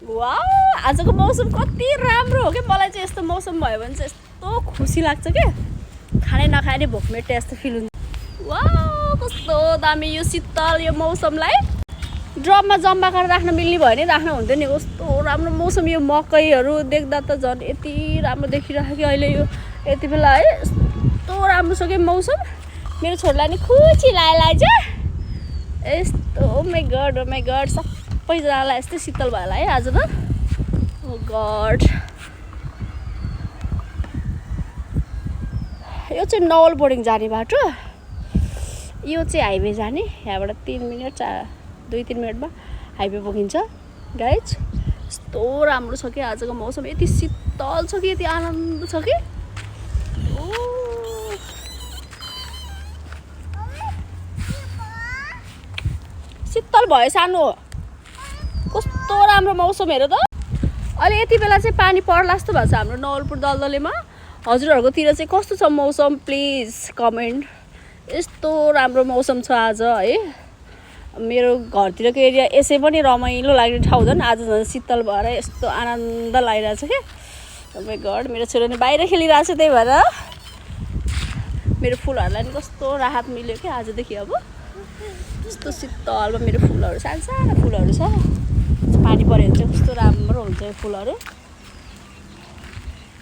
wow आजको मौसम कति राम्रो हो कि मलाई चाहिँ यस्तो मौसम भयो भने चाहिँ यस्तो खुसी लाग्छ के खाने नखाए नि भोक मेटे जस्तो फिल हुन्छ वाउ कस्तो दामी यो शीतल यो मौसमलाई ड्रममा जम्मा गरेर राख्न मिल्ने भयो नि राख्न हुन्थ्यो नि कस्तो राम्रो मौसम यो मकैहरू देख्दा त झन् यति राम्रो देखिरहेको कि अहिले यो यति बेला है यस्तो राम्रो छ कि मौसम मेरो छोरीलाई नि खुसी लाग्छ यस्तो ओ माई गड सबैजनालाई यस्तै शीतल भयो होला है आज त ओ गड यो चाहिँ नवल बोर्डिङ जाने बाटो यो चाहिँ हाइवे जाने यहाँबाट 3 मिनट 2-3 मिनटमा हाइवे पुगिन्छ गाइज यस्तो राम्रो छ कि आजको मौसम यति शीतल छ कि यति आनन्द छ कि शीतल भयो सानो कस्तो राम्रो मौसम हेर त अहिले यति बेला चाहिँ पानी पर्ला जस्तो भएको छ हाम्रो नवलपुर दलदलेमा हजुरहरूकोतिर चाहिँ कस्तो छ मौसम प्लिज कमेन्ट यस्तो राम्रो मौसम छ आज है मेरो घरतिरको एरिया यसै पनि रमाइलो लाग्ने ठाउँ झन् आज झन् शीतल भएर यस्तो आनन्द लागिरहेछ कि ओ माई गड मेरो छोरो नि बाहिर खेलिरहेको छ त्यही भएर मेरो फुलहरूलाई नि कस्तो राहत मिल्यो कि आजदेखि अब यस्तो शीतलमा मेरो फुलहरू सानो सानो फुलहरू छ पानी पऱ्यो भने चाहिँ कस्तो राम्रो हुन्छ यो फुलहरू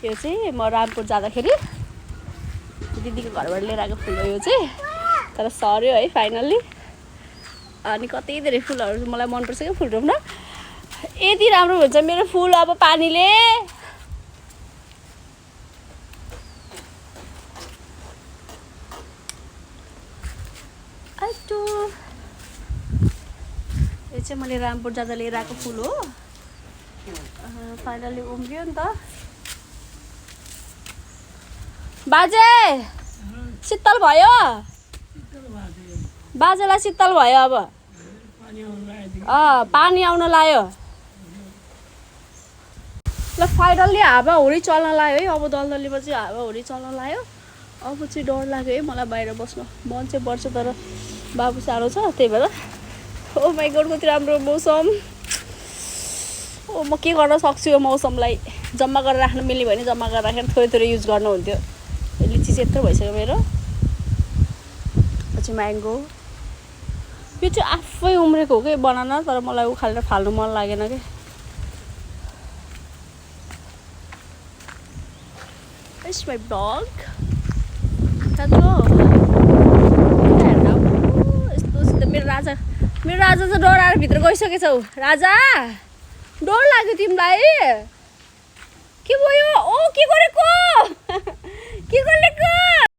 यो चाहिँ म रामपुर जाँदाखेरि दिदीको घरबाट लिएर आएको फुल हो यो चाहिँ तर सर्यो है फाइनल्ली अनि कति धेरै फुलहरू मलाई मनपर्छ क्या फुल रोप्न यति राम्रो हुन्छ मेरो फुल अब पानीले आइटो यो चाहिँ मैले रामपुर जाँदा लिएर आएको फुल हो फाइनल्ली उम्रियो नि त बाजे शीतल भयो बाजेलाई शीतल भयो अब पानी आउन लाग्यो ल फाइनल्ली हावाहुरी चल्न लाग्यो है अब दलदलीमा चाहिँ हावाहुरी चल्न लाग्यो अब चाहिँ डर लाग्यो है मलाई बाहिर बस्न मन चाहिँ पर्छ तर बाबु सानो छ त्यही भएर ओ माई गड कति राम्रो मौसम ओ म के गर्न सक्छु यो मौसमलाई जम्मा गरेर राख्न मिल्ने भने जम्मा गरेर राखेर थोरै थोरै युज गर्नु हुन्थ्यो लिची चाहिँ यत्रो भइसक्यो मेरो पछि म्याङ्गो यो चाहिँ आफै उम्रेको हो कि बनाना तर मलाई उखालेर फाल्नु मन लागेन कि इट्स माई डग यस्तो मेरो राजा चाहिँ डराएर भित्र गइसकेछौ राजा डर लाग्यो तिमीलाई के भयो ओ के गरेको